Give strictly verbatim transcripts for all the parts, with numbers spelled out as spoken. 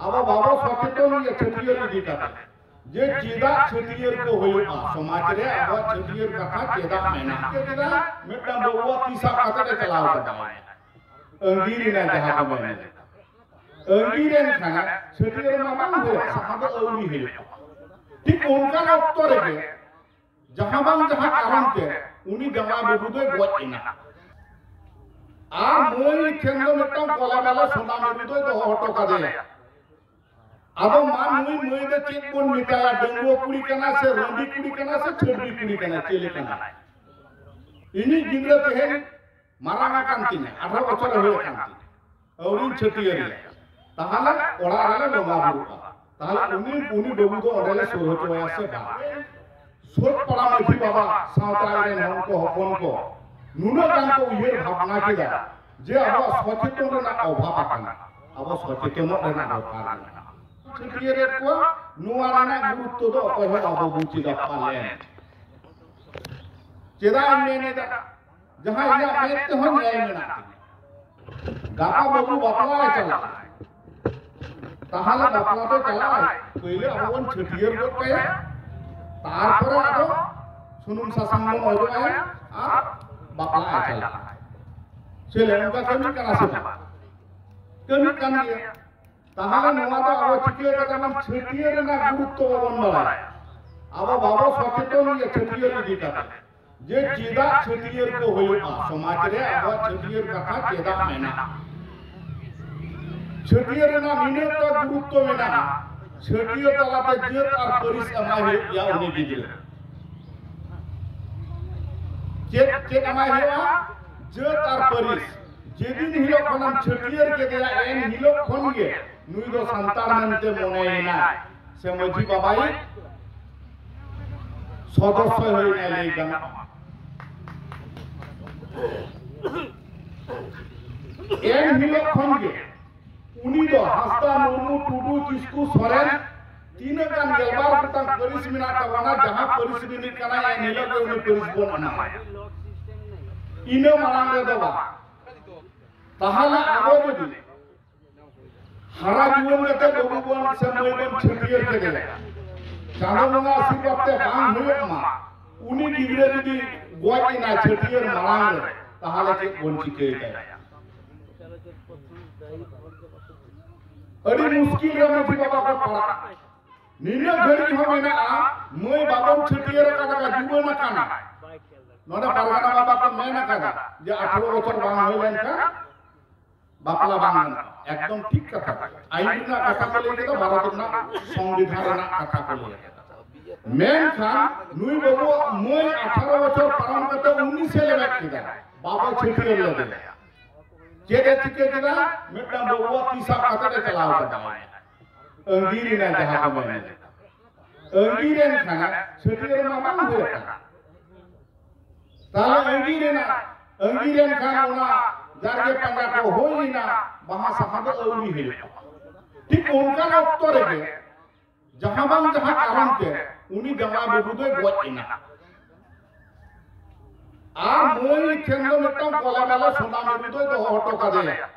ᱟᱵᱚ ᱵᱟᱵᱚ ᱥᱚᱪᱮᱛᱚᱱ ᱜᱮᱭᱟ ᱪᱷᱟᱹᱴᱭᱟᱹᱨ ᱤᱫᱤ ᱠᱟᱛᱮ, ᱡᱮ ᱪᱮᱫᱟᱜ ᱪᱷᱟᱹᱴᱭᱟᱹᱨ ᱠᱚ ᱦᱩᱭᱩᱜᱼᱟ, ᱥᱚᱢᱟᱡᱽ ᱨᱮ ᱟᱵᱚᱣᱟᱜ ᱪᱷᱟᱹᱴᱭᱟᱹᱨ ᱠᱟᱛᱷᱟ ᱪᱮᱫᱟᱜ ᱢᱮᱱᱟᱜᱼᱟ᱾ ᱪᱮᱫᱟᱜ ᱢᱤᱫᱴᱟᱝ ᱵᱟᱹᱵᱩᱣᱟᱜ ᱛᱤ ᱥᱟᱵ ᱠᱟᱛᱮ ᱮ ᱪᱟᱞᱟᱣ ᱪᱟᱵᱟᱭᱮᱱᱟ, ᱟᱺᱜᱤᱨ ᱮᱱᱟᱭ ᱡᱟᱦᱟᱸ ᱠᱚ ᱢᱮᱱ, ᱟᱺᱜᱤᱨ ᱮᱱ ᱠᱷᱟᱱ ᱪᱷᱟᱹᱴᱭᱟᱹᱨ ᱢᱟ ᱵᱟᱝ ᱦᱩᱭᱩᱜᱼᱟ, ᱥᱟᱦᱟ ᱫᱚ ᱟᱹᱣᱨᱤ ᱦᱩᱭᱩᱜᱼᱟ᱾ ᱴᱷᱤᱠ ᱚᱱᱠᱟᱱ ᱚᱠᱛᱚ ᱨᱮᱜᱮ ᱡᱟᱦᱟᱸ ᱵᱟᱝ ᱡᱟᱦᱟᱸ ᱠᱟᱨᱚᱱ ᱛᱮ ᱩᱱᱤ ᱡᱟᱶᱟᱭ ᱵᱟᱹᱵᱩ ᱫᱚᱭ ᱜᱚᱡ ᱮᱱᱟ᱾ ᱟᱨ ᱢᱟᱹᱭ ᱴᱷᱮᱱ ᱫᱚ ᱢᱤᱫᱴᱟᱝ ᱠᱚᱞᱮ ᱵᱟᱞᱮ ᱥᱚᱱᱟ ᱢᱤᱨᱩ ᱫᱚᱭ ᱫᱚᱦᱚ ᱦᱚᱴᱚ ᱠᱟᱫᱮᱭᱟ᱾ ᱟᱫᱚ ᱢᱟ ᱱᱩᱭ ᱢᱟᱹᱭ ᱫᱚ ᱪᱮᱫ ᱵᱚᱱ ᱢᱮᱛᱟᱭᱟ, ᱰᱟᱺᱜᱩᱣᱟᱹ ᱠᱩᱲᱤ ᱠᱟᱱᱟ ᱥᱮ ᱨᱟᱺᱰᱤ ᱠᱩᱲᱤ ᱠᱟᱱᱟ ᱥᱮ ᱪᱷᱟᱹᱰᱣᱤ ᱠᱩᱲᱤ ᱠᱟᱱᱟ, ᱪᱮᱞᱮ ᱠᱟᱱᱟ? ᱤᱧᱤᱡ ᱜᱤᱫᱽᱨᱟᱹ ᱛᱮᱦᱮᱧ ᱢᱟᱨᱟᱝ ᱟᱠᱟᱱ ᱛᱤᱧᱟ, ᱟᱴᱷᱟᱨᱚ ᱵᱚᱪᱷᱚᱨᱮ ᱦᱩᱭ ᱟᱠᱟᱱ ᱛᱤᱧᱟ, ᱟᱹᱣᱨᱤᱧ ᱪᱷᱟᱹᱴᱭᱟᱹᱨᱮᱭᱟ, ᱛᱟᱦᱚᱞᱮ ᱚᱲᱟᱜ ᱨᱮᱞᱮ ᱵᱚᱸᱜᱟ ᱵᱩᱨᱩᱜᱼᱟ, ᱛᱟᱦᱚᱞᱮ ᱩᱱᱤ, ᱩᱱᱤ ᱵᱟᱹᱵᱩ ᱫᱚ ᱚᱸᱰᱮ ᱞᱮ ᱥᱩᱨ ᱦᱚᱪᱚᱣᱟᱭᱟ ᱥᱮ ᱵᱟᱝ? ᱥᱳᱫ ᱯᱟᱲᱟ ᱢᱟᱹᱡᱷᱤ ᱵᱟᱵᱟ ᱥᱟᱶᱛᱟ ᱨᱮᱱ ᱦᱚᱲ ᱠᱚ, ᱦᱚᱯᱚᱱ ᱠᱚ ᱱᱩᱱᱟᱹᱜ ᱜᱟᱱ ᱠᱚ ᱩᱭᱦᱟᱹᱨ ᱵᱷᱟᱵᱽᱱᱟ ᱠᱮᱫᱟ ᱡᱮ ᱟᱵᱚᱣᱟᱜ ᱥᱚᱪᱮᱛᱚᱱ ᱨᱮᱱᱟᱜ ᱚᱵᱷᱟᱵᱽ ᱟᱠᱟᱱᱟ, ᱟᱵᱚ ᱥᱚᱪᱮᱛᱚᱱᱚᱜ ᱨᱮᱱᱟᱜ ᱫᱚᱨᱠᱟᱨ ᱢᱮᱱᱟᱜᱼᱟ᱾ ᱪᱷᱟᱹᱴᱭᱟᱹᱨᱮᱫ ᱠᱚᱣᱟ, ᱱᱚᱣᱟ ᱨᱮᱱᱟᱜ ᱜᱩᱨᱩᱛᱛᱚ ᱫᱚ ᱚᱠᱚᱭ ᱦᱚᱸ ᱵᱟᱵᱚ ᱵᱩᱡᱽ ᱮᱫᱟ ᱯᱟᱞᱮᱱ᱾ ᱪᱮᱫᱟᱜ ᱤᱧ ᱢᱮᱱ ᱮᱫᱟ? ᱡᱟᱦᱟᱸ ᱤᱧᱟᱹᱜ ᱢᱮᱫ ᱛᱮᱦᱚᱸ ᱧᱮᱞ ᱢᱮᱱᱟᱜ ᱛᱤᱧᱟ, ᱜᱟᱯᱟ ᱵᱟᱹᱵᱩ ᱵᱟᱯᱞᱟᱭ ᱪᱟᱞᱟᱜᱼᱟ, ᱛᱟᱦᱚᱞᱮ ᱵᱟᱯᱞᱟ ᱫᱚ ᱪᱟᱞᱟᱜᱼᱟᱭ, ᱯᱳᱭᱞᱳ ᱟᱵᱚ ᱵᱚᱱ ᱪᱷᱟᱹᱴᱭᱟᱹᱨ ᱜᱚᱫ ᱠᱟᱭᱟ, ᱛᱟᱨᱯᱚᱨᱮ ᱟᱫᱚ ᱥᱩᱱᱩᱢ ᱥᱟᱥᱟᱝ ᱵᱚᱱ ᱚᱡᱚᱜ ᱟᱭᱟ ᱟᱨ ᱵᱟᱯᱞᱟᱜ ᱟᱭ ᱪᱟᱞᱟᱜᱼᱟ᱾ ᱪᱮᱫ ᱞᱮ ᱚᱱᱠᱟ ᱠᱟᱹᱢᱤ ᱠᱟᱱᱟ ᱥᱮ ᱵᱟᱝ? ᱠᱟᱹᱢᱤ ᱠᱟᱱ ᱜᱮᱭᱟ᱾ ᱛᱟᱦᱚᱞᱮ ᱱᱚᱣᱟ ᱫᱚ ᱟᱵᱚ ᱪᱤᱠᱟᱹ ᱠᱟᱛᱮ ᱵᱚᱱ ᱪᱷᱟᱹᱴᱭᱟᱹᱨ ᱨᱮᱱᱟᱜ ᱜᱩᱨᱩᱛᱛᱚ ᱵᱟᱵᱚᱱ ᱵᱟᱲᱟᱭᱟ? ᱟᱵᱚ ᱵᱟᱵᱚ ᱥᱚᱪᱮᱛᱚᱱ ᱜᱮᱭᱟ ᱪᱷᱟᱹᱴᱭᱟᱹᱨ ᱤᱫᱤ ᱠᱟᱛᱮ, ᱡᱮ ᱪᱮᱫᱟᱜ ᱪᱷᱟᱹᱴᱭᱟᱹᱨ ᱠᱚ ᱦᱩᱭᱩᱜᱼᱟ, ᱥᱚᱢᱟᱡᱽ ᱨᱮ ᱟᱵᱚᱣᱟᱜ ᱪᱷᱟᱹᱴᱭᱟᱹᱨ ᱠᱟᱛᱷᱟ ᱪᱮᱫᱟᱜ ᱢᱮᱱᱟᱜᱼᱟ? ᱪᱷᱟᱹᱴᱭᱟᱹᱨ ᱨᱮᱱᱟᱜ ᱱᱤᱱᱟᱹᱜ ᱴᱟ ᱜᱩᱨᱩᱛᱛᱚ ᱢᱮᱱᱟᱜᱼᱟ, ᱪᱷᱟᱹᱴᱭᱟᱹᱨ ᱛᱟᱞᱟᱛᱮ ᱡᱟᱹᱛ ᱟᱨ ᱯᱟᱹᱨᱤᱥ ᱮᱢᱟᱭ ᱦᱩᱭᱩᱜ ᱜᱮᱭᱟ ᱩᱱᱤ ᱜᱤᱫᱽᱨᱟᱹ᱾ ᱪᱮᱫ, ᱪᱮᱫ ᱮᱢᱟᱭ ᱦᱩᱭᱩᱜᱼᱟ? ᱡᱟᱹᱛ ᱟᱨ ᱯᱟᱹᱨᱤᱥ᱾ ᱡᱮᱫᱤᱱ ᱦᱤᱞᱳᱜ ᱠᱷᱚᱱᱮᱢ ᱪᱷᱟᱹᱴᱭᱟᱹᱨ ᱠᱮᱫᱮᱭᱟ, ᱮᱱ ᱦᱤᱞᱳᱜ ᱠᱷᱚᱱ ᱜᱮ ᱱᱩᱭ ᱫᱚ ᱥᱟᱱᱛᱟᱲ ᱢᱮᱱᱛᱮ ᱢᱚᱱᱮᱭᱮᱱᱟᱭ, ᱥᱮ ᱢᱟᱹᱡᱷᱤ ᱵᱟᱵᱟᱭᱤᱡ ᱥᱚᱫᱚᱥᱥᱚᱭ ᱦᱩᱭᱱᱟᱭ ᱞᱟᱹᱭ ᱜᱟᱱᱚᱜᱼᱟ᱾ ᱮᱱ ᱦᱤᱞᱳᱜ ᱠᱷᱚᱱ ᱜᱮ ᱩᱱᱤ ᱫᱚ ᱦᱟᱸᱥᱫᱟ, ᱢᱩᱨᱢᱩ, ᱴᱩᱰᱩ, ᱠᱤᱥᱠᱩ, ᱥᱚᱨᱮᱱ, ᱛᱤᱱᱟᱹᱜ ᱜᱟᱱ ᱜᱮᱞᱵᱟᱨ ᱜᱚᱴᱟᱝ ᱯᱟᱹᱨᱤᱥ ᱢᱮᱱᱟᱜ ᱛᱟᱵᱚᱱᱟ, ᱡᱟᱦᱟᱸ ᱯᱟᱹᱨᱤᱥ ᱨᱤᱱᱤᱡ ᱠᱟᱱᱟᱭ, ᱮᱱ ᱦᱤᱞᱳᱜ ᱜᱮ ᱩᱱᱤ ᱯᱟᱹᱨᱤᱥ ᱵᱚᱱ ᱮᱢᱟᱭᱟ᱾ ᱤᱱᱟᱹ ᱢᱟᱲᱟᱝ ᱨᱮᱫᱚ ᱵᱟᱝ᱾ ᱛᱟᱦᱚᱞᱮ ᱟᱵᱚ ᱡᱩᱫᱤ ᱦᱟᱨᱟ ᱡᱩᱣᱟᱹᱱ ᱠᱟᱛᱮ ᱵᱟᱹᱵᱩ ᱵᱚᱱ ᱥᱮ ᱢᱟᱹᱭ ᱵᱚᱱ ᱪᱷᱟᱹᱴᱭᱟᱹᱨ ᱠᱮᱫᱮᱭᱟ, ᱪᱟᱸᱫᱚ ᱵᱚᱸᱜᱟ ᱟᱥᱤᱨᱵᱟᱫᱽ ᱛᱮ ᱵᱟᱝ ᱦᱩᱭᱩᱜ ᱢᱟ, ᱩᱱᱤ ᱜᱤᱫᱽᱨᱟᱹ ᱡᱩᱫᱤ ᱜᱚᱡ ᱮᱱᱟᱭ ᱪᱷᱟᱹᱴᱭᱟᱹᱨ ᱢᱟᱲᱟᱝ ᱨᱮ, ᱛᱟᱦᱚᱞᱮ ᱪᱮᱫ ᱵᱚᱱ ᱪᱤᱠᱟᱹᱭ ᱛᱟᱭᱟ? ᱟᱹᱰᱤ ᱢᱩᱥᱠᱤᱞ ᱨᱮ ᱢᱟᱹᱡᱷᱤ ᱵᱟᱵᱟ ᱠᱚ ᱯᱟᱲᱟᱜᱼᱟ᱾ ᱱᱤᱱᱟᱹᱜ ᱜᱷᱟᱹᱲᱤᱡ ᱦᱚᱸ ᱢᱮᱱᱟᱜᱼᱟ, ᱢᱟᱹᱭ ᱵᱟᱵᱚᱱ ᱪᱷᱟᱹᱴᱭᱟᱹᱨ ᱟᱠᱟᱫ ᱞᱮᱠᱟ ᱡᱩᱣᱟᱹᱱ ᱟᱠᱟᱱᱟ᱾ ᱱᱚᱰᱮ ᱯᱟᱨᱜᱟᱱᱟ ᱵᱟᱵᱟ ᱠᱚ ᱢᱮᱱ ᱟᱠᱟᱫᱟ ᱡᱮ ᱟᱴᱷᱟᱨᱚ ᱵᱚᱪᱷᱚᱨ ᱵᱟᱝ ᱦᱩᱭ ᱞᱮᱱᱠᱷᱟᱱ ᱵᱟᱯᱞᱟ ᱵᱟᱝ ᱜᱟᱱᱚᱜᱼᱟ᱾ ᱮᱠᱫᱚᱢ ᱴᱷᱤᱠ ᱠᱟᱛᱷᱟ᱾ ᱟᱭᱤᱱ ᱨᱮᱱᱟᱜ ᱠᱟᱛᱷᱟ ᱠᱚ ᱞᱟᱹᱭ ᱠᱮᱫᱟ, ᱵᱷᱟᱨᱚᱛ ᱨᱮᱱᱟᱜ ᱥᱚᱝᱵᱤᱫᱷᱟᱱ ᱨᱮᱱᱟᱜ ᱠᱟᱛᱷᱟ ᱠᱚ ᱞᱟᱹᱭ ᱠᱮᱫᱟ᱾ ᱢᱮᱱᱠᱷᱟᱱ ᱱᱩᱭ ᱵᱟᱹᱵᱩᱣᱟᱜ ᱢᱟᱹᱭ ᱟᱴᱷᱟᱨᱚ ᱵᱚᱪᱷᱚᱨ ᱯᱟᱨᱚᱢ ᱠᱟᱛᱮ ᱩᱱᱤᱥ ᱮ ᱞᱮᱵᱮᱫ ᱠᱮᱫᱟ, ᱵᱟᱵᱟ ᱪᱷᱟᱹᱴᱭᱟᱹᱨ ᱞᱮᱫᱮᱭᱟ᱾ ᱪᱮᱫ ᱮ ᱪᱤᱠᱟᱹ ᱠᱮᱫᱟ? ᱢᱤᱫᱴᱟᱝ ᱵᱟᱹᱵᱩᱣᱟᱜ ᱛᱤ ᱥᱟᱵ ᱠᱟᱛᱮ ᱮ ᱪᱟᱞᱟᱣ ᱠᱟᱱᱟ᱾ ᱟᱹᱜᱤᱨ ᱮᱱᱟ ᱡᱟᱦᱟᱸ ᱠᱚ ᱢᱮᱱ᱾ ᱟᱹᱜᱤᱨ ᱮᱱ ᱠᱷᱟᱱ ᱪᱷᱟᱹᱴᱭᱟᱹᱨ ᱢᱟ ᱵᱟᱝ ᱦᱩᱭ ᱟᱠᱟᱱᱟ᱾ ᱛᱟᱦᱞᱮ ᱟᱹᱜᱤᱨ ᱮᱱᱟ, ᱟᱹᱜᱤᱨ ᱮᱱ ᱠᱷᱟᱱ ᱚᱱᱟ ᱡᱟᱨᱜᱮ ᱯᱟᱸᱡᱟ ᱠᱚ ᱦᱩᱭ ᱮᱱᱟ, ᱵᱟᱦᱟ ᱥᱟᱦᱟ ᱫᱚ ᱟᱹᱣᱨᱤ ᱦᱩᱭᱩᱜᱼᱟ᱾ ᱴᱷᱤᱠ ᱚᱱᱠᱟᱱ ᱚᱠᱛᱚ ᱨᱮᱜᱮ ᱡᱟᱦᱟᱸ ᱵᱟᱝ ᱡᱟᱦᱟᱸ ᱠᱟᱨᱚᱱ ᱛᱮ ᱩᱱᱤ ᱡᱟᱶᱟᱭ ᱵᱟᱹᱵᱩ ᱫᱚᱭ ᱜᱚᱡ ᱮᱱᱟ᱾ ᱟᱨ ᱢᱟᱹᱭ ᱴᱷᱮᱱ ᱫᱚ ᱢᱤᱫᱴᱟᱝ ᱠᱚᱞᱮ ᱵᱟᱞᱮ ᱥᱚᱱᱟ ᱢᱤᱨᱩ ᱫᱚᱭ ᱫᱚᱦᱚ ᱦᱚᱴᱚ ᱠᱟᱫᱮᱭᱟ᱾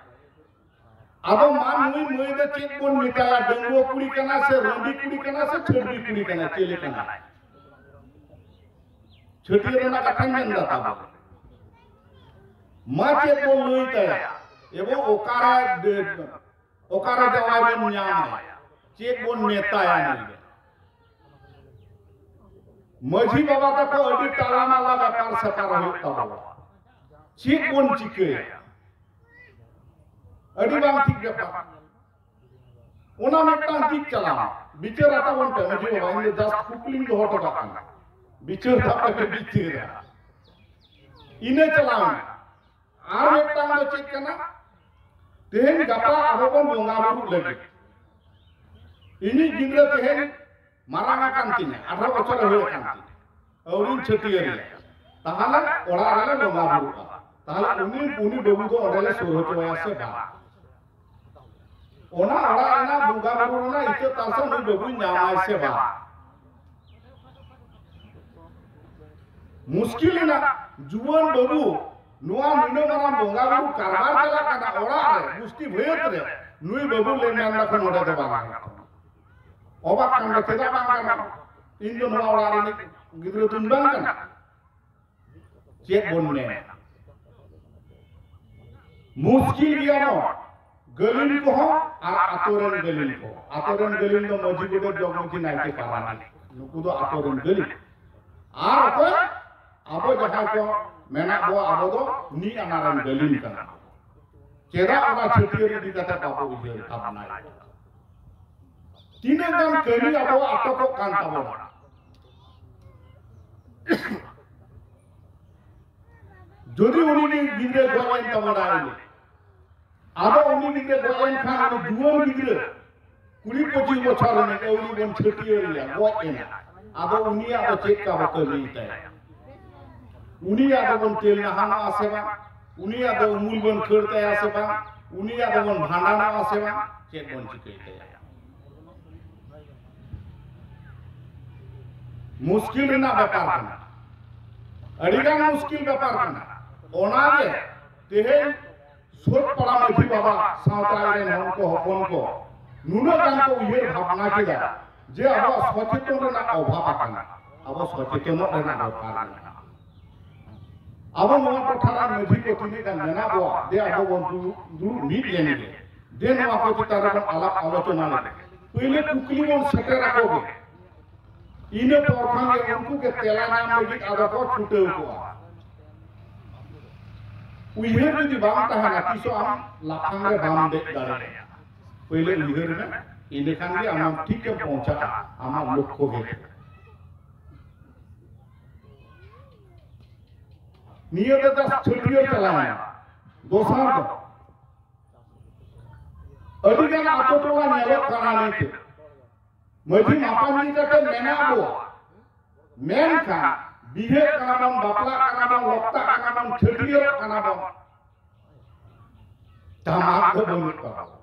ᱟᱫᱚ ᱢᱟ ᱱᱩᱭ ᱢᱟᱹᱭ ᱫᱚ ᱪᱮᱫ ᱵᱚᱱ ᱢᱮᱛᱟᱭᱟ? ᱰᱟᱺᱜᱩᱣᱟᱹ ᱠᱩᱲᱤ ᱠᱟᱱᱟ ᱥᱮ ᱨᱟᱺᱰᱤ ᱠᱩᱲᱤ ᱠᱟᱱᱟ ᱥᱮ ᱪᱷᱟᱹᱰᱣᱤ ᱠᱩᱲᱤ ᱠᱟᱱᱟᱭ, ᱪᱮᱞᱮ ᱠᱟᱱᱟᱭ? ᱪᱷᱟᱹᱴᱭᱟᱹᱨ ᱨᱮᱱᱟᱜ ᱠᱟᱛᱷᱟᱧ ᱢᱮᱱ ᱮᱫᱟ ᱛᱟᱵᱚ᱾ ᱢᱟ ᱪᱮᱫ ᱵᱚᱱ ᱞᱟᱹᱭ ᱛᱟᱭᱟ? ᱮᱵᱚᱝ ᱚᱠᱟᱨᱮ ᱰᱮ-, ᱚᱠᱟᱨᱮ ᱡᱟᱶᱟᱭ ᱵᱚᱱ ᱧᱟᱢᱟ? ᱪᱮᱫ ᱵᱚᱱ ᱢᱮᱛᱟᱭᱟ ᱱᱩᱭ ᱫᱚ? ᱢᱟᱹᱡᱷᱤ ᱵᱟᱵᱟ ᱛᱟᱠᱚ ᱟᱹᱰᱤ ᱴᱟᱞᱟᱢᱟᱞᱟ ᱵᱮᱯᱟᱨ ᱥᱮᱯᱟᱨ ᱦᱩᱭᱩᱜ ᱛᱟᱵᱚᱱᱟ᱾ ᱪᱮᱫ ᱵᱚᱱ ᱪᱤᱠᱟᱹᱭᱟ? ᱟᱹᱰᱤ ᱵᱟᱝ ᱴᱷᱤᱠ ᱵᱮᱯᱟᱨ᱾ ᱚᱱᱟ ᱢᱤᱫᱴᱟᱝ ᱫᱤᱠ ᱪᱟᱞᱟᱣ᱾ ᱵᱤᱪᱟᱹᱨ ᱟᱛᱟ ᱵᱚᱱ ᱯᱮ, ᱢᱟᱹᱡᱷᱤ ᱵᱟᱵᱟ, ᱤᱧ ᱫᱚ just ᱠᱩᱠᱞᱤᱧ ᱫᱚᱦᱚ ᱦᱚᱴᱚ ᱠᱟᱜ ᱠᱟᱱᱟ᱾ ᱵᱤᱪᱟᱹᱨ ᱛᱟᱯᱮ ᱯᱮ ᱵᱤᱪᱟᱹᱨᱟ᱾ ᱤᱱᱟᱹ ᱪᱟᱞᱟᱣ ᱮᱱᱟ᱾ ᱟᱨ ᱢᱤᱫᱴᱟᱝ ᱫᱚ ᱪᱮᱫ ᱠᱟᱱᱟ? ᱛᱮᱦᱮᱧ ᱜᱟᱯᱟ ᱟᱵᱚ ᱵᱚᱱ ᱵᱚᱸᱜᱟ ᱵᱩᱨᱩᱜ ᱞᱟᱹᱜᱤᱫ᱾ ᱤᱧᱤᱡ ᱜᱤᱫᱽᱨᱟᱹ ᱛᱮᱦᱮᱧ ᱢᱟᱨᱟᱝ ᱟᱠᱟᱱ ᱛᱤᱧᱟ, ᱟᱴᱷᱟᱨᱚ ᱵᱚᱪᱷᱚᱨ ᱮ ᱦᱩᱭ ᱟᱠᱟᱱ ᱛᱤᱧᱟ, ᱟᱹᱣᱨᱤᱧ ᱪᱷᱟᱹᱴᱭᱟᱹᱨ ᱮᱭᱟ, ᱛᱟᱦᱚᱞᱮ ᱚᱲᱟᱜ ᱨᱮᱞᱮ ᱵᱚᱸᱜᱟ ᱵᱩᱨᱩᱜᱼᱟ᱾ ᱛᱟᱦᱚᱞᱮ ᱩᱱᱤ, ᱩᱱᱤ ᱵᱟᱹᱵᱩ ᱫᱚ ᱚᱸᱰᱮ ᱞᱮ ᱥᱩᱨ ᱦᱚᱪᱚ ᱟᱭᱟ ᱥᱮ ᱵᱟᱝ? ᱚᱱᱟ ᱚᱲᱟᱜ ᱨᱮᱱᱟᱜ ᱵᱚᱸᱜᱟ ᱵᱩᱨᱩ ᱨᱮᱱᱟᱜ ᱤᱠᱟᱹ ᱛᱟᱞᱥᱟ ᱩᱱᱤ ᱵᱟᱹᱵᱩᱭ ᱧᱟᱢᱟᱭ ᱥᱮ ᱵᱟᱝ? ᱢᱩᱥᱠᱤᱞ ᱮᱱᱟ, ᱡᱩᱣᱟᱹᱱ ᱵᱟᱹᱵᱩ, ᱱᱚᱣᱟ ᱱᱩᱱᱟᱹᱜ ᱢᱟᱨᱟᱝ ᱵᱚᱸᱜᱟ ᱵᱩᱨᱩ ᱠᱟᱨᱵᱟᱨ ᱪᱟᱞᱟᱜ ᱠᱟᱱᱟ ᱚᱲᱟᱜ ᱨᱮ, ᱜᱩᱥᱴᱤ ᱵᱷᱟᱹᱭᱟᱹᱛ ᱨᱮ, ᱱᱩᱭ ᱵᱟᱹᱵᱩ ᱞᱮ ᱢᱮᱱ ᱫᱟᱠᱚ ᱱᱚᱰᱮ ᱫᱚ ᱵᱟᱝ ᱜᱟᱱᱚᱜᱼᱟ᱾ ᱚᱵᱟᱠ ᱠᱟᱱ ᱫᱚ ᱪᱮᱫᱟᱜ ᱵᱟᱝ ᱜᱟᱱᱚᱜᱼᱟ? ᱤᱧ ᱫᱚ ᱱᱚᱣᱟ ᱚᱲᱟᱜ ᱨᱤᱱᱤᱡ ᱜᱤᱫᱽᱨᱟᱹ ᱫᱚᱧ ᱵᱟᱝ ᱠᱟᱱᱟ᱾ ᱪᱮᱫ ᱵᱚᱱ ᱢᱮᱱᱟ? ᱢᱩᱥᱠᱤᱞ ᱜᱮᱭᱟ ᱵᱚᱱ᱾ ᱜᱟᱹᱞᱤᱢ ᱠᱚᱦᱚᱸ ᱟᱨ ᱟᱛᱳ ᱨᱮᱱ ᱜᱟᱹᱞᱤᱢ ᱠᱚ᱾ ᱟᱛᱳ ᱨᱮᱱ ᱜᱟᱹᱞᱤᱢ ᱫᱚ ᱢᱟᱹᱡᱷᱤ, ᱜᱚᱰᱮᱛ, ᱡᱚᱜᱽ ᱢᱟᱹᱡᱷᱤ, ᱱᱟᱭᱠᱮ, ᱯᱟᱨᱟᱱᱤᱠ, ᱱᱩᱠᱩ ᱫᱚ ᱟᱛᱳ ᱨᱮᱱ ᱜᱟᱹᱞᱤᱢ᱾ ᱟᱨ ᱚᱠᱚᱭ? ᱟᱵᱚ ᱡᱟᱦᱟᱸᱭ ᱠᱚ ᱢᱮᱱᱟᱜ ᱵᱚ, ᱟᱵᱚ ᱫᱚ ᱢᱤᱫ ᱟᱱᱟ ᱨᱮᱱ ᱜᱟᱹᱞᱤᱢ ᱠᱟᱱᱟ᱾ ᱪᱮᱫᱟᱜ ᱚᱱᱟ ᱪᱷᱟᱹᱴᱭᱟᱹᱨ ᱤᱫᱤ ᱠᱟᱛᱮ ᱵᱟᱵᱚ ᱩᱭᱦᱟᱹᱨ ᱵᱷᱟᱵᱽᱱᱟᱭᱟ? ᱛᱤᱱᱟᱹᱜ ᱜᱟᱱ ᱠᱟᱹᱢᱤ ᱟᱵᱚᱣᱟᱜ ᱟᱴᱚᱠᱚᱜ ᱠᱟᱱ ᱛᱟᱵᱚᱱᱟ᱾ ᱡᱩᱫᱤ ᱩᱱᱤ ᱜᱤᱫᱽᱨᱟᱹ ᱜᱚᱡ ᱮᱱ ᱛᱟᱵᱚᱱᱟᱭ, ᱩᱱᱤ, ᱟᱫᱚ ᱩᱱᱤ ᱜᱤᱫᱽᱨᱟᱹ ᱜᱚᱡ ᱮᱱ ᱠᱷᱟᱱ, ᱩᱱᱤ ᱡᱩᱣᱟᱹᱱ ᱜᱤᱫᱽᱨᱟᱹ ᱠᱩᱲᱤ ᱯᱚᱸᱪᱤᱥ ᱵᱚᱪᱷᱚᱨ ᱨᱤᱱᱤᱡ ᱟᱹᱣᱨᱤ ᱵᱚᱱ ᱪᱷᱟᱹᱴᱭᱟᱹᱨ ᱮᱭᱟ, ᱜᱚᱡ ᱮᱱᱟ, ᱟᱫᱚ ᱩᱱᱤᱭᱟᱜ ᱫᱚ ᱪᱮᱫ ᱠᱟ ᱵᱚ ᱠᱟᱹᱢᱤ ᱛᱟᱭᱟ? ᱩᱱᱤᱭᱟᱜ ᱫᱚᱵᱚᱱ ᱛᱮᱞ ᱱᱟᱦᱟᱱᱚᱜᱼᱟ ᱥᱮ ᱵᱟᱝ? ᱩᱱᱤᱭᱟᱜ ᱫᱚ ᱩᱢᱩᱞ ᱵᱚᱱ ᱠᱷᱟᱹᱲ ᱛᱟᱭᱟ ᱥᱮ ᱵᱟᱝ? ᱩᱱᱤᱭᱟᱜ ᱫᱚᱵᱚᱱ ᱵᱷᱟᱸᱰᱟᱱᱚᱜᱼᱟ ᱥᱮ ᱵᱟᱝ? ᱪᱮᱫ ᱵᱚᱱ ᱪᱤᱠᱟᱹᱭ ᱛᱟᱭᱟ? ᱢᱩᱥᱠᱤᱞ ᱨᱮᱱᱟᱜ ᱵᱮᱯᱟᱨ ᱠᱟᱱᱟ, ᱟᱹᱰᱤᱜᱟᱱ ᱢᱩᱥᱠᱤᱞ ᱵᱮᱯᱟᱨ ᱠᱟᱱᱟ᱾ ᱚᱱᱟᱜᱮ ᱛᱮᱦᱮᱧ ᱥᱳᱫ ᱯᱟᱲᱟ ᱢᱟᱹᱡᱷᱤ ᱵᱟᱵᱟ ᱥᱟᱶᱛᱟ ᱨᱮᱱ ᱦᱚᱲ ᱠᱚ, ᱦᱚᱯᱚᱱ ᱠᱚ, ᱱᱩᱱᱟᱹᱜ ᱜᱟᱱ ᱠᱚ ᱩᱭᱦᱟᱹᱨ ᱵᱷᱟᱵᱽᱱᱟ ᱠᱮᱫᱟ ᱡᱮ ᱟᱵᱚᱣᱟᱜ ᱥᱚᱪᱮᱛᱚᱱ ᱨᱮᱱᱟᱜ ᱚᱵᱷᱟᱵᱽ ᱟᱠᱟᱱᱟ᱾ ᱟᱵᱚ ᱥᱚᱪᱮᱛᱚᱱᱚᱜ ᱨᱮᱱᱟᱜ ᱫᱚᱨᱠᱟᱨ ᱢᱮᱱᱟᱜᱼᱟ᱾ ᱟᱵᱚ ᱱᱚᱣᱟ ᱴᱚᱴᱷᱟ ᱨᱮᱱ ᱢᱟᱹᱡᱷᱤ ᱠᱚ ᱛᱤᱱᱟᱹᱜ ᱜᱟᱱ ᱢᱮᱱᱟᱜ ᱵᱚᱣᱟ, ᱫᱮ ᱟᱵᱚ ᱵᱚᱱ ᱫᱩᱲᱩᱵ, ᱫᱩᱲᱩᱵ ᱢᱤᱫ ᱞᱮᱱ ᱜᱮ, ᱫᱮ ᱱᱚᱣᱟ ᱠᱚ ᱪᱮᱛᱟᱱ ᱨᱮᱵᱚᱱ ᱟᱞᱟᱯ ᱟᱞᱳᱪᱚᱱᱟ ᱞᱮᱜᱮ᱾ ᱯᱳᱭᱞᱳ ᱠᱩᱠᱞᱤ ᱵᱚᱱ ᱥᱮᱴᱮᱨ ᱟᱠᱚ ᱜᱮ, ᱤᱱᱟᱹ ᱯᱚᱨ ᱠᱷᱟᱱ ᱜᱮ ᱩᱱᱠᱩ ᱜᱮ ᱛᱮᱞᱟ ᱧᱟᱢ ᱞᱟᱹᱜᱤᱫ ᱟᱫᱚ ᱠᱚ ᱪᱷᱩᱴᱟᱹᱣ ᱠᱚᱜᱼᱟ᱾ ᱩᱭᱦᱟᱹᱨ ᱡᱩᱫᱤ ᱵᱟᱝ ᱛᱟᱦᱮᱱᱟ, ᱛᱤᱥ ᱦᱚᱸ ᱟᱢ ᱞᱟᱯᱷᱟᱝ ᱨᱮ ᱵᱟᱢ ᱫᱮᱡ ᱫᱟᱲᱮᱭᱟᱜᱼᱟ᱾ ᱯᱳᱭᱞᱳ ᱩᱭᱦᱟᱹᱨ ᱢᱮ, ᱤᱱᱟᱹ ᱠᱷᱟᱱ ᱜᱮ ᱟᱢ ᱴᱷᱤᱠ ᱮᱢ ᱯᱳᱣᱪᱷᱟᱜᱼᱟ ᱟᱢᱟᱜ ᱞᱚᱠᱠᱷᱚ ᱜᱮ᱾ ᱱᱤᱭᱟᱹ ᱫᱚ just ᱪᱷᱟᱹᱴᱭᱟᱹᱨ ᱪᱟᱞᱟᱣᱮᱱᱟ᱾ ᱫᱚᱥᱟᱨ ᱫᱚ ᱟᱹᱰᱤᱜᱟᱱ ᱟᱛᱳ ᱴᱚᱞᱟ ᱧᱮᱞᱚᱜ ᱠᱟᱱᱟ ᱱᱤᱛᱚᱜ᱾ ᱢᱟᱹᱡᱷᱤ ᱢᱟᱯᱟᱧᱡᱤ ᱠᱟᱛᱮ ᱢᱮᱱᱟᱜ ᱵᱚ, ᱢᱮᱱᱠᱷᱟᱱ ᱵᱤᱦᱟᱹᱜ ᱠᱟᱱᱟ ᱵᱚᱱ, ᱵᱟᱯᱞᱟᱜ ᱠᱟᱱᱟ ᱵᱚᱱ, ᱞᱚᱠᱛᱟᱜ ᱠᱟᱱᱟ ᱵᱚᱱ, ᱪᱷᱟᱹᱴᱭᱟᱹᱨᱚᱜ ᱠᱟᱱᱟ ᱵᱚᱱ, ᱴᱟᱢᱟᱠ ᱫᱚ ᱵᱟᱹᱱᱩᱜ ᱛᱟᱵᱚᱱᱟ᱾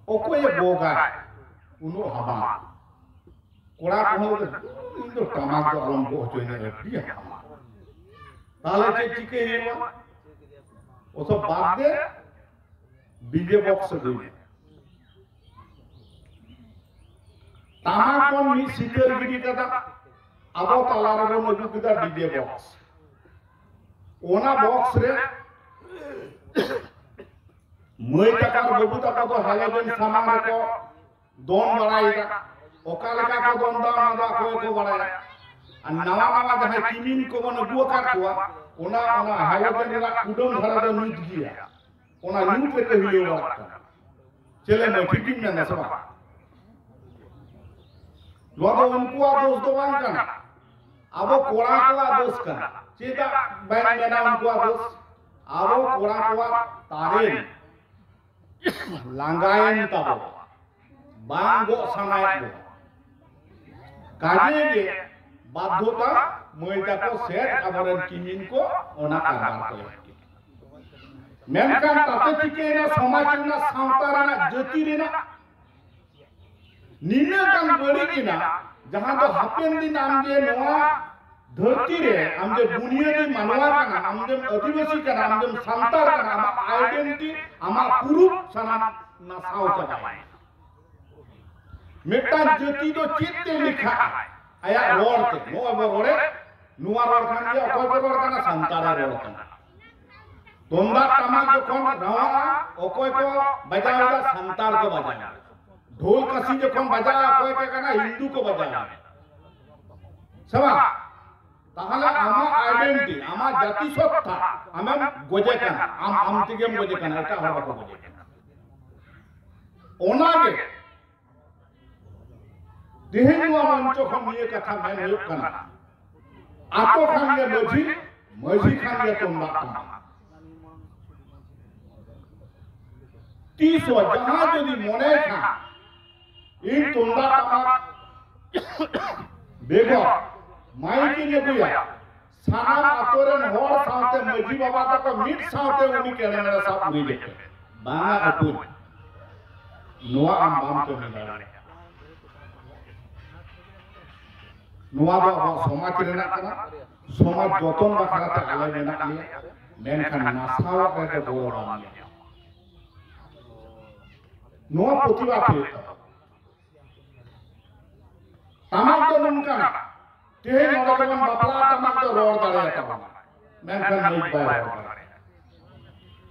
ᱚᱠᱚᱭᱮ ᱵᱚᱜᱟᱭ ᱩᱱᱟᱹᱜ ᱦᱟᱢᱟᱞ? ᱠᱚᱲᱟ ᱠᱚᱦᱚᱸ ᱞᱟᱹᱭ ᱫᱟ, "ᱤᱧ ᱫᱚ ᱴᱟᱢᱟᱠ ᱫᱚ ᱟᱞᱚᱢ ᱜᱚᱜ ᱦᱚᱪᱚᱧᱟ, ᱟᱹᱰᱤ ᱦᱟᱢᱟᱞ᱾" ᱛᱟᱦᱞᱮ ᱪᱮᱫ ᱪᱤᱠᱟᱹᱭ ᱦᱩᱭᱩᱜᱼᱟ? ᱚᱛᱷᱚ ᱵᱟᱫ ᱫᱮ, ᱰᱤᱡᱮ ᱵᱚᱠᱥ ᱟᱹᱜᱩᱭ ᱢᱮ᱾ ᱴᱟᱢᱟᱠ ᱵᱚᱱ ᱢᱤᱫ ᱥᱤᱠᱟᱹᱨ ᱜᱤᱰᱤ ᱠᱟᱫᱟ, ᱟᱵᱚ ᱛᱟᱞᱟ ᱨᱮᱵᱚᱱ ᱟᱹᱜᱩ ᱠᱮᱫᱟ ᱰᱤᱡᱮ ᱵᱚᱠᱥ᱾ ᱚᱱᱟ ᱵᱚᱠᱥ ᱨᱮ ᱢᱟᱹᱭ ᱛᱟᱠᱚ ᱟᱨ ᱵᱟᱹᱵᱩ ᱛᱟᱠᱚ ᱫᱚ ᱦᱟᱞᱚ ᱵᱮᱱ ᱥᱟᱢᱟᱝ ᱨᱮᱠᱚ ᱫᱚᱱ ᱵᱟᱲᱟᱭᱮᱫᱟ᱾ ᱚᱠᱟ ᱞᱮᱠᱟ ᱠᱚ ᱫᱚᱱ ᱫᱟ, ᱚᱱᱟ ᱫᱚ ᱟᱠᱚ ᱜᱮᱠᱚ ᱵᱟᱲᱟᱭᱟ᱾ ᱟᱨ ᱱᱟᱣᱟ ᱱᱟᱣᱟ ᱡᱟᱦᱟᱸᱭ ᱠᱤᱢᱤᱱ ᱠᱚᱵᱚᱱ ᱟᱹᱜᱩ ᱟᱠᱟᱫ ᱠᱚᱣᱟ, ᱚᱱᱟ, ᱚᱱᱟ ᱦᱟᱞᱚ ᱵᱮᱱ ᱨᱮᱱᱟᱜ ᱠᱩᱰᱟᱹᱢ ᱫᱷᱟᱨᱟ ᱫᱚ ᱧᱩᱛ ᱜᱮᱭᱟ, ᱚᱱᱟ ᱧᱩᱛ ᱨᱮᱠᱚ ᱦᱤᱞᱟᱹᱣ ᱵᱟᱲᱟᱜ ᱠᱟᱱᱟ᱾ ᱪᱮᱞᱮ ᱢᱟᱹᱭ, ᱴᱷᱤᱠ ᱜᱤᱧ ᱢᱮᱱᱫᱟ ᱥᱮ ᱵᱟᱝ? ᱱᱚᱣᱟ ᱫᱚ ᱩᱱᱠᱩᱣᱟᱜ ᱫᱳᱥ ᱫᱚ ᱵᱟᱝ ᱠᱟᱱᱟ, ᱟᱵᱚ ᱠᱚᱲᱟ ᱠᱚᱣᱟᱜ ᱫᱳᱥ ᱠᱟᱱᱟ᱾ ᱪᱮᱫᱟᱜ ᱵᱟᱹᱧ ᱢᱮᱱᱟ ᱩᱱᱠᱩᱣᱟᱜ ᱫᱳᱥ? ᱟᱵᱚ ᱠᱚᱲᱟ ᱠᱚᱣᱟᱜ ᱛᱟᱨᱮᱱ ᱞᱟᱸᱜᱟᱭᱮᱱ ᱛᱟᱵᱚ, ᱵᱟᱝ ᱜᱚᱜ ᱥᱟᱱᱟᱭᱮᱫ ᱵᱚ᱾ ᱠᱟᱡᱮ ᱜᱮ ᱵᱟᱫᱽᱫᱷᱚᱛᱟ ᱢᱟᱹᱭ ᱛᱟᱠᱚ ᱥᱮᱫ ᱟᱵᱚᱨᱮᱱ ᱠᱤᱢᱤᱱ ᱠᱚ ᱚᱱᱟ ᱠᱟᱨᱵᱟᱨ ᱠᱚ ᱮᱢ ᱠᱮᱫᱟ᱾ ᱢᱮᱱᱠᱷᱟᱱ ᱛᱟᱛᱮ ᱪᱤᱠᱟᱹᱭᱮᱱᱟ? ᱥᱚᱢᱟᱡᱽ ᱨᱮᱱᱟᱜ, ᱥᱟᱶᱛᱟ ᱨᱮᱱᱟᱜ, ᱡᱟᱹᱛᱤ ᱨᱮᱱᱟᱜ ᱱᱤᱱᱟᱹᱜ ᱜᱟᱱ ᱵᱟᱹᱲᱤᱡ ᱮᱱᱟ, ᱡᱟᱦᱟᱸ ᱫᱚ ᱦᱟᱯᱮᱱ ᱫᱤᱱ ᱟᱢ ᱡᱮ ᱱᱚᱣᱟ ᱫᱷᱟᱹᱨᱛᱤ ᱨᱮ ᱟᱢ ᱡᱮ ᱵᱩᱱᱤᱭᱟᱹᱫᱤ ᱢᱟᱱᱣᱟ ᱠᱟᱱᱟ, ᱟᱢ ᱡᱮᱢ ᱟᱹᱫᱤᱵᱟᱹᱥᱤ ᱠᱟᱱᱟ, ᱟᱢ ᱡᱮᱢ ᱥᱟᱱᱛᱟᱲ ᱠᱟᱱᱟ, ᱟᱢᱟᱜ ᱟᱭᱰᱮᱱᱴᱤᱴᱤ, ᱟᱢᱟᱜ ᱯᱩᱨᱩᱵ ᱥᱟᱱᱟᱢ ᱱᱟᱥᱟᱣ ᱪᱟᱵᱟᱭᱮᱱᱟ᱾ ᱢᱤᱫᱴᱟᱝ ᱡᱟᱹᱛᱤ ᱫᱚ ᱪᱮᱫ ᱛᱮ ᱞᱮᱠᱷᱟᱜᱼᱟ? ᱟᱭᱟᱜ ᱨᱚᱲ ᱛᱮ᱾ ᱱᱚᱜᱼᱚᱭ ᱵᱚ ᱨᱚᱲᱮᱫ, ᱱᱚᱣᱟ ᱨᱚᱲ ᱠᱷᱟᱱ ᱜᱮ ᱚᱠᱚᱭ ᱠᱚ ᱨᱚᱲ ᱠᱟᱱᱟ? ᱥᱟᱱᱛᱟᱲᱮ ᱨᱚᱲ ᱠᱟᱱᱟ᱾ ᱛᱩᱢᱫᱟᱜ ᱴᱟᱢᱟᱠ ᱡᱚᱠᱷᱚᱱ ᱨᱟᱦᱟᱜᱼᱟ, ᱚᱠᱚᱭ ᱠᱚ ᱵᱟᱡᱟᱣ ᱮᱫᱟ? ᱥᱟᱱᱛᱟᱲ ᱠᱚ ᱵᱟᱡᱟᱣ ᱮᱫᱟ᱾ ᱰᱷᱳᱞ ᱠᱟᱹᱥᱤ ᱡᱚᱠᱷᱚᱱ ᱵᱟᱡᱟᱜᱼᱟ, ᱚᱠᱚᱭ ᱠᱚ ᱠᱟᱱᱟ? ᱦᱤᱱᱫᱩ ᱠᱚ ᱵᱟᱡᱟᱣ ᱮᱫᱟ, ᱥᱮ ᱵᱟᱝ? ᱛᱟᱦᱚᱞᱮ ᱟᱢᱟᱜ ᱟᱭᱰᱮᱱᱴᱤ, ᱟᱢᱟᱜ ᱡᱟᱹᱛᱤ ᱥᱚᱛᱛᱟ ᱟᱢᱮᱢ ᱜᱚᱡᱮ ᱠᱟᱱᱟ, ᱟᱢ ᱟᱢ ᱛᱮᱜᱮᱢ ᱜᱚᱡᱮ ᱠᱟᱱᱟ, ᱮᱴᱟᱜ ᱦᱚᱲ ᱵᱟᱠᱚ ᱜᱚᱡᱮ ᱠᱟᱱᱟ᱾ ᱚᱱᱟᱜᱮ ᱛᱮᱦᱮᱧ ᱱᱚᱣᱟ ᱢᱚᱧᱪᱚ ᱠᱷᱚᱱ ᱱᱤᱭᱟᱹ ᱠᱟᱛᱷᱟ ᱢᱮᱱ ᱦᱩᱭᱩᱜ ᱠᱟᱱᱟ, ᱟᱛᱳ ᱠᱷᱟᱱ ᱜᱮ ᱢᱟᱹᱡᱷᱤ, ᱢᱟᱹᱡᱷᱤ ᱠᱷᱟᱱ ᱜᱮ ᱛᱩᱢᱫᱟᱜ ᱴᱟᱢᱟᱠ᱾ ᱛᱤᱥ ᱦᱚᱸ ᱡᱟᱦᱟᱸ ᱡᱩᱫᱤ ᱢᱚᱱᱮ ᱠᱷᱟᱱ ᱤᱧ ᱛᱩᱢᱫᱟᱜ ᱴᱟᱢᱟᱠ ᱵᱮᱜᱚᱨ ᱢᱟᱭᱤᱠ ᱤᱧ ᱟᱹᱜᱩᱭᱟ, ᱥᱟᱱᱟᱢ ᱟᱛᱳ ᱨᱮᱱ ᱦᱚᱲ ᱥᱟᱶᱛᱮ ᱢᱟᱹᱡᱷᱤ ᱵᱟᱵᱟ ᱛᱟᱠᱚ ᱢᱤᱫ ᱥᱟᱶᱛᱮ ᱩᱱᱤ ᱠᱮᱲᱮᱢᱮᱲᱮ ᱥᱟᱵ ᱩᱨᱤᱡ ᱮ ᱯᱮ᱾ ᱵᱟᱝᱟ ᱟᱹᱛᱩ, ᱱᱚᱣᱟ ᱟᱢ ᱵᱟᱢ ᱠᱟᱹᱢᱤ ᱫᱟᱲᱮᱭᱟᱜᱼᱟ᱾ ᱱᱚᱣᱟ ᱫᱚ ᱟᱵᱚᱣᱟᱜ ᱥᱚᱢᱟᱡᱽ ᱨᱮᱱᱟᱜ ᱠᱟᱱᱟ᱾ ᱥᱚᱢᱟᱡᱽ ᱡᱚᱛᱚᱱ ᱵᱟᱠᱷᱨᱟ ᱛᱮ ᱟᱞᱮ ᱢᱮᱱᱟᱜ ᱞᱮᱭᱟ, ᱢᱮᱱᱠᱷᱟᱱ ᱱᱟᱥᱟᱣᱟᱜ ᱨᱮᱫᱚ ᱜᱚᱲᱚ ᱵᱟᱝ ᱧᱟᱢᱚᱜᱼᱟ᱾ ᱱᱚᱣᱟ ᱯᱨᱚᱛᱤᱵᱟᱫ ᱦᱩᱭᱩᱜ ᱛᱟᱵᱚᱱᱟ᱾ ᱴᱟᱢᱟᱠ ᱫᱚ ᱱᱚᱝᱠᱟᱱᱟ, ᱛᱮᱦᱮᱧ ᱱᱚᱰᱮ ᱜᱮᱵᱚᱱ ᱵᱟᱯᱞᱟᱜᱼᱟ, ᱴᱟᱢᱟᱠ ᱫᱚ ᱨᱚᱲ ᱫᱟᱲᱮᱭᱟᱛᱟᱵᱚᱱᱟ, ᱢᱮᱱᱠᱷᱟᱱ ᱢᱟᱹᱭᱤᱠ ᱵᱟᱭ ᱨᱚᱲ ᱫᱟᱲᱮᱭᱟᱜᱼᱟ᱾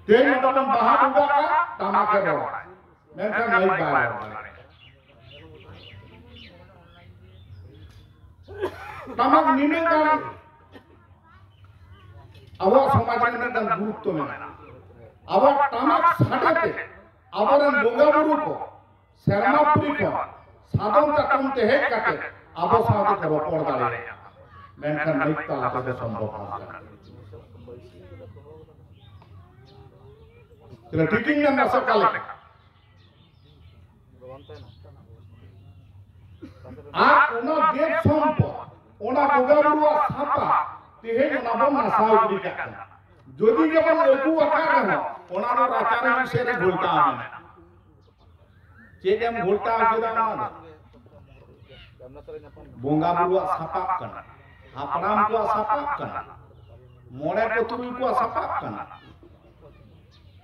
ᱛᱮᱦᱮᱧ ᱱᱚᱰᱮ ᱵᱚᱱ ᱵᱟᱦᱟ ᱵᱚᱸᱜᱟᱜᱼᱟ, ᱴᱟᱢᱟᱠ ᱮ ᱨᱚᱲᱟ, ᱢᱮᱱᱠᱷᱟᱱ ᱢᱟᱹᱭᱤᱠ ᱵᱟᱭ ᱨᱚᱲ ᱫᱟᱲᱮᱭᱟᱜᱼᱟ᱾ ᱴᱟᱢᱟᱠ ᱱᱤᱱᱟᱹᱜ ᱜᱟᱱ ᱟᱵᱚᱣᱟᱜ ᱥᱚᱢᱟᱡᱽ ᱨᱮ ᱢᱤᱫᱴᱟᱝ ᱜᱩᱨᱩᱛᱛᱚ ᱢᱮᱱᱟᱜᱼᱟ᱾ ᱟᱵᱚᱣᱟᱜ ᱴᱟᱢᱟᱠ ᱥᱟᱰᱮ ᱛᱮ ᱟᱵᱚᱨᱮᱱ ᱵᱚᱸᱜᱟ ᱵᱩᱨᱩ ᱠᱚ ᱥᱮᱨᱢᱟ ᱯᱩᱨᱤ ᱠᱷᱚᱱ ᱥᱟᱫᱚᱢ ᱪᱟᱛᱚᱢ ᱛᱮ ᱦᱮᱡ ᱠᱟᱛᱮ ᱟᱵᱚ ᱥᱟᱶᱛᱮ ᱠᱚ ᱨᱚᱯᱚᱲ ᱫᱟᱲᱮᱭᱟᱜᱼᱟ, ᱢᱮᱱᱠᱷᱟᱱ ᱢᱟᱹᱭᱤᱠ ᱛᱟᱞᱟ ᱛᱮᱫᱚ ᱥᱚᱢᱵᱷᱚᱵ ᱵᱟᱝ ᱠᱟᱱᱟ᱾ ᱛᱟᱦᱞᱮ ᱴᱷᱤᱠᱤᱧ ᱢᱮᱱ ᱫᱟ ᱥᱮ ᱚᱠᱟ ᱞᱮᱠᱟ? ᱟᱨ ᱚᱱᱟ ᱫᱮᱵ ᱥᱚᱢᱯᱚᱫ, ᱚᱱᱟ ᱵᱚᱸᱜᱟ ᱵᱩᱨᱩᱣᱟᱜ ᱥᱟᱯᱟᱵ, ᱛᱮᱦᱮᱧ ᱚᱱᱟ ᱵᱚᱱ ᱱᱟᱥᱟᱣ ᱜᱤᱰᱤ ᱠᱟᱜ ᱠᱟᱱᱟ᱾ ᱡᱩᱫᱤ ᱜᱮᱵᱚᱱ ᱟᱹᱜᱩ ᱟᱠᱟᱫ ᱨᱮᱦᱚᱸ, ᱚᱱᱟ ᱫᱚ ᱨᱟᱪᱟ ᱨᱮ ᱢᱤᱫ ᱥᱮᱫ ᱨᱮ ᱜᱷᱚᱞᱴᱟᱣ ᱢᱮᱱᱟᱜᱼᱟ᱾ ᱪᱮᱫ ᱮᱢ ᱜᱷᱚᱞᱴᱟᱣ ᱠᱮᱫᱟ? ᱚᱱᱟ ᱫᱚ ᱵᱚᱸᱜᱟ ᱵᱩᱨᱩᱣᱟᱜ ᱥᱟᱯᱟᱵ ᱠᱟᱱᱟ, ᱦᱟᱯᱲᱟᱢ ᱠᱚᱣᱟᱜ ᱥᱟᱯᱟᱵ ᱠᱟᱱᱟ, ᱢᱚᱬᱮ ᱠᱚ ᱛᱩᱨᱩᱭ ᱠᱚᱣᱟᱜ ᱥᱟᱯᱟᱵ ᱠᱟᱱᱟ᱾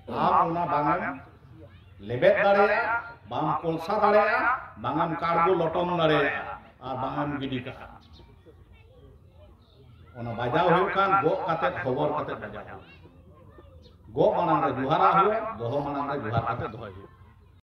ᱟᱢ ᱚᱱᱟ ᱵᱟᱝ ᱮᱢ ᱞᱮᱵᱮᱫ ᱫᱟᱲᱮᱭᱟᱜᱼᱟ, ᱵᱟᱢ ᱠᱚᱞᱥᱟ ᱫᱟᱲᱮᱭᱟᱜᱼᱟ, ᱵᱟᱝ ᱮᱢ ᱠᱟᱲᱜᱚ ᱞᱚᱴᱚᱢ ᱫᱟᱲᱮᱭᱟᱜᱼᱟ, ᱟᱨ ᱵᱟᱝ ᱮᱢ ᱜᱤᱰᱤ ᱠᱟᱜᱼᱟ᱾ ᱚᱱᱟ ᱵᱟᱡᱟᱣ ᱦᱩᱭᱩᱜ ᱠᱷᱟᱱ ᱜᱚᱜ ᱠᱟᱛᱮ, ᱦᱚᱵᱚᱨ ᱠᱟᱛᱮ ᱵᱟᱡᱟᱣ ᱦᱩᱭᱩᱜᱼᱟ᱾ ᱜᱚᱜ ᱢᱟᱲᱟᱝ ᱨᱮ ᱡᱚᱦᱟᱨᱟᱜ ᱦᱩᱭᱩᱜᱼᱟ, ᱫᱚᱦᱚ ᱢᱟᱲᱟᱝ ᱨᱮ ᱡᱚᱦᱟᱨ ᱠᱟᱛᱮ ᱫᱚᱦᱚᱭ ᱦᱩᱭᱩᱜᱼᱟ᱾